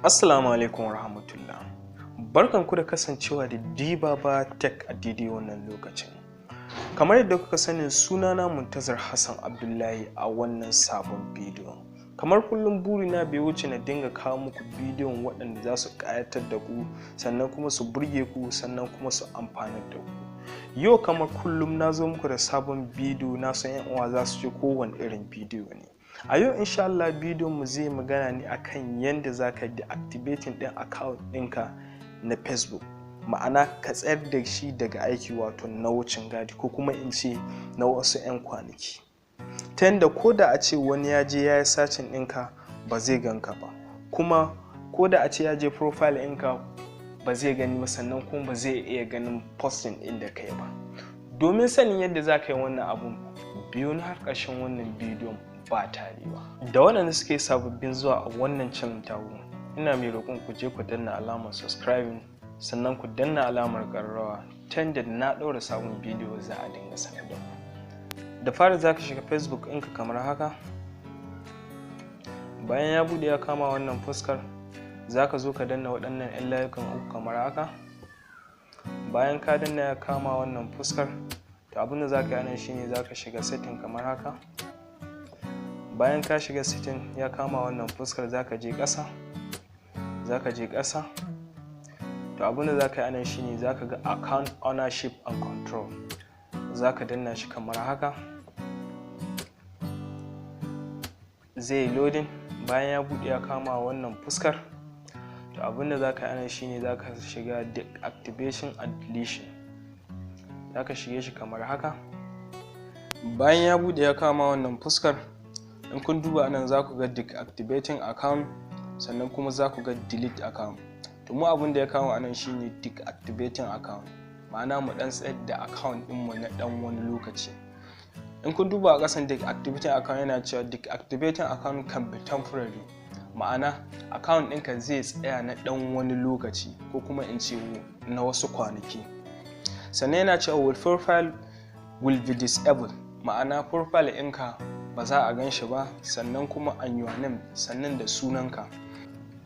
Assalamu alaikum warahmatullah. Barkanku da kasancewa da Dibaba Tech a daidai wannan lokacin. Kamar yadda kuka sani, sunana Muntazar Hassan Abdullahi a wannan sabon bidiyon. Kamar kullum, burina bai wuce na dinga kawo muku bidiyon waɗanda za su ƙayatar da ku, sannan kuma su burge ku, sannan kuma su amfanar da ku. Yau kamar kullum na zo muku da sabon bidiyo. Na san 'yan uwa za su ce kowane irin bidiyo ne. A yau, insha Allah, bidiyon mu zai magana ne akan yadda za ka deactivating ɗin account ɗinka na Facebook. Ma'ana, ka tsayar da shi daga aiki, wato na wucin gadi, ko kuma in ce na wasu 'yan kwanaki. Ta yadda ko da a ce wani ya je ya yi searching ɗinka, ba zai ganka ba. Kuma ko da a ce ya je profile ɗinka, ba zai gani ba, sannan kuma ba zai iya ganin posting ɗin da kai ba. Domin sanin yadda za ka yi wannan abun, biyo na har ƙarshen wannan bidiyon ba tarewa. Da waɗanda suke sababbin zuwa a wannan channel tawo, ina mai roƙon ku je ku danna alamar subscribing, sannan ku danna alamar ƙararrawa, ta yadda na ɗaura sabon bidiyo za a dinga sanar da ku. Da fari za ka shiga Facebook ɗinka kamar haka. Bayan ya buɗe ya kama wannan fuskar, za ka zo ka danna waɗannan 'yan layukan uku kamar haka. Bayan ka danna ya kama wannan fuskar, to abin da za ka yi anan shine za ka shiga setting kamar haka. Bayan ka shiga setting ya kama wannan fuskar, za ka je ƙasa, za ka je ƙasa. To abin da za ka yi anan shine za ka ga account ownership and control, za ka danna shi kamar haka. Zai yi loading. Bayan ya buɗe ya kama wannan fuskar, to abin da za ka yi anan shine za ka shiga deactivation and deletion, za ka shige shi kamar haka. Bayan ya buɗe ya kama wannan fuskar, in kun duba anan za ku ga deactivating account, sannan kuma za ku ga delete account. To mu abin da ya kawo anan shine deactivating account, ma'ana mu dan tsayar da account ɗinmu na dan wani lokaci. In kun duba a ƙasan deactivating account, yana cewa deactivating account can be temporary, ma'ana account ɗinka zai tsaya na ɗan wani lokaci, ko kuma in ce na wasu kwanaki. Sannan yana cewa will profile will be disabled, ma'ana profile ɗinka ba za a gan shi ba, sannan kuma and your name, sannan da sunanka,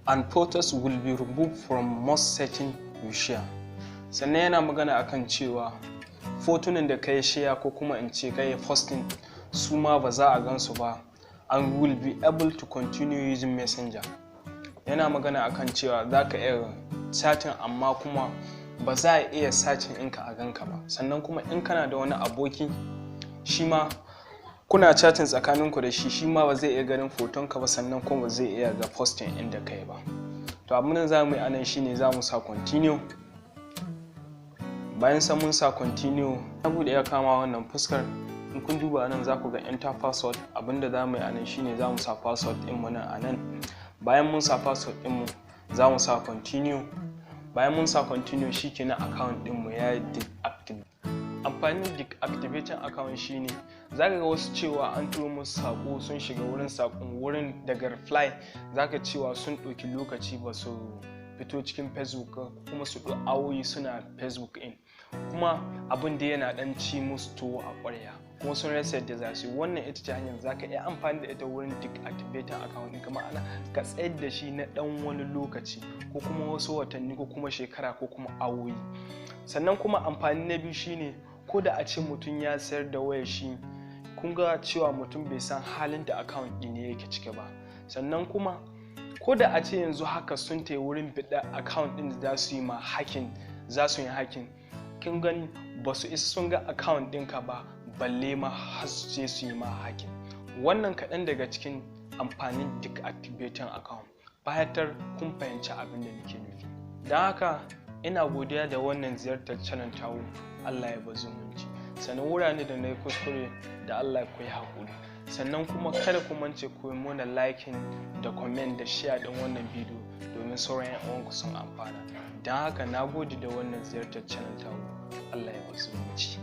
and photos will be removed from most setting you share. Sannan yana magana akan cewa fotunan da ka yi share, ko kuma in ce ka yi posting, su ma ba za a gan su ba, and will be able to continue using Messenger. Yana magana akan cewa za ka iya chatting, amma kuma ba za a iya searching ɗinka a ganka ba. Sannan kuma in kana da wani aboki, shi ma kuna chatting tsakaninku da shi, shi ma ba zai iya ganin fotonka ba, sannan kuma ba zai iya ga posting inda kai ba. To abin da za mu yi anan shine za mu sa continue. Bayan sa mun sa continue, ya bude ya kama wannan fuskar. In kun duba anan, za ku ga enter password. Abinda za mu yi anan shine za mu sa password ɗin mu nan anan. Bayan mun sa password ɗin mu, za mu sa continue. Bayan mun sa continue, shikenan, account ɗin mu ya deactivate. Amfanin deactivating account shine za ka ga wasu cewa an turo musu sako, sun shiga wurin sakon, wurin daga reply za ka cewa sun ɗauki lokaci ba su fito cikin Facebook, kuma su ɗau awoyi suna Facebook in, kuma abin da yana ɗan ci musu tuwo a ƙwarya, kuma sun rasa yadda za su yi. Wannan ita ce hanyar za ka iya amfani da ita wurin deactivating account ɗinka, ma'ana ka tsayar da shi na ɗan wani lokaci, ko kuma wasu watanni, ko kuma shekara, ko kuma awoyi. Sannan kuma amfani na biyu shine ko da a ce mutum ya sayar da wayar shi, kun ga cewa mutum bai san halin da account ɗin ne yake ciki ba. Sannan kuma ko da a ce yanzu haka sun tai wurin biɗa account ɗin da za su yi ma hacking, za su yi hacking, kin gani ba su isa sun ga account ɗinka ba, balle ma har su je su yi ma hacking. Wannan kaɗan daga cikin amfanin deactivating account. Fatar kun fahimci abin da nake nufi. Don haka ina godiya da wannan ziyartar channel tawo. Allah ya bar zumunci. Sannan wurare da na yi kuskure, da Allah ku yi haƙuri. Sannan kuma kada ku mance ku yi mana liking da comment da share ɗin wannan bidiyo domin sauran 'yan uwanku sun amfana. Don haka na gode da wannan ziyartar channel tawo. Allah ya bar zumunci.